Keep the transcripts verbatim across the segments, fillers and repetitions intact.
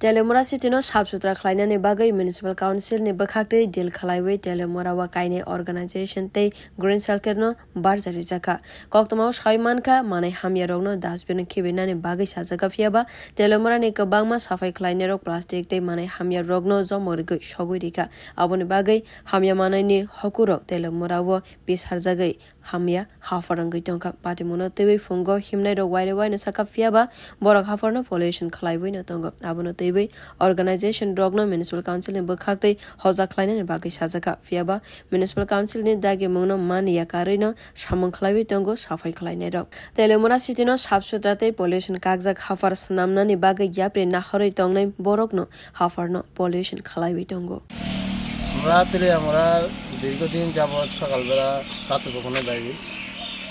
Teliamura city no sap sutra khlainani bagwi municipal council ni bwkhaktwi deal khlaiwi Teliamura o kainai organization tei Green Circle no barja rijakha. Koktwmao sawi mankha, manai hamya rokno dustbin o khibinani bagwi sajakha, phiyaba Teliamura ni kwbangma saphai khlainai rok plastic tei manai hamya rokno jomok rigwi sogwi rikha. Aboni bagwi hamya manai ni hoku rok Teliamura o pisarjagwi hamya haphar wngwi tongkha. Patimungno twiwi phungo himnai rok waire waino sakha, phiyaba borok hapharno pollution khlaiwi no tongo. Abono twiwi organization rokno municipal council ni bwkhaktwi hoja khlainani bagwi sajakha, phiyaba municipal council ni dagimungno mani ya karwi no samung khlaiwi tongo saphai khlainai rok. Teliamura city no sap sutra tei pollution kakjak haphar swnamnani bagwi yapri naharwi tongnai borokno hapharno pollution khlaiwi tongo. আমরা তেলে আমরা দীর্ঘদিন যাবৎ সকালবেলা প্রাতঃভ্রমণে যাই।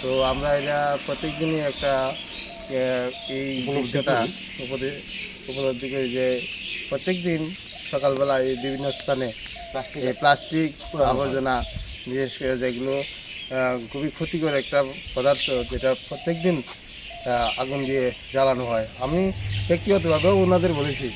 তো আমরা এটা প্রত্যেকদিনই একটা, এ, এই উপলব্ধি দৃশ্যটা করি। উপদে-, উপলব্ধি করি যে প্রত্যেকদিন সকালবেলা এই বিভিন্ন স্থানে প্লাস্টিক এই প্লাস্টিক পুরানো হয়। আবর্জনা, বিশেষ করে যেগুলো, আহ, খুবই ক্ষতিকর একটা পদার্থ, যেটা প্রত্যেকদিন, আহ, আগুন দিয়ে জ্বালানো হয়। আমি ব্যক্তিগতভাবেও ওনাদের বলেছি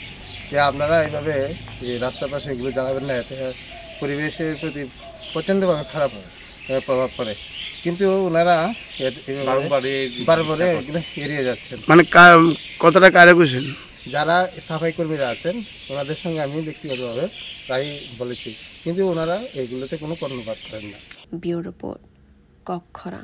যে আপনারা এইভাবে এই রাস্তার পাশে এগুলো জ্বালাবেন না, এতে পরিবেশের প্রতি প্রচণ্ডভাবে খারাপ হয়, আহ, প্রভাব পড়ে। কিন্তু ওনারা এ-, এইভাবে বারংবার এই বারবার চেষ্টা করছেন। এগুলো এড়িয়ে যাচ্ছেন। মানে কা-, কতটা কারে বুঝেন? যারা সাফাই কর্মীরা আছেন, ওনাদের সঙ্গে আমি ব্যক্তিগতভাবে প্রায়ই বলেছি, কিন্তু ওনারা এগুলোতে কোনো কর্ণপাত করেন না। Bureau Report, Kokkhorang.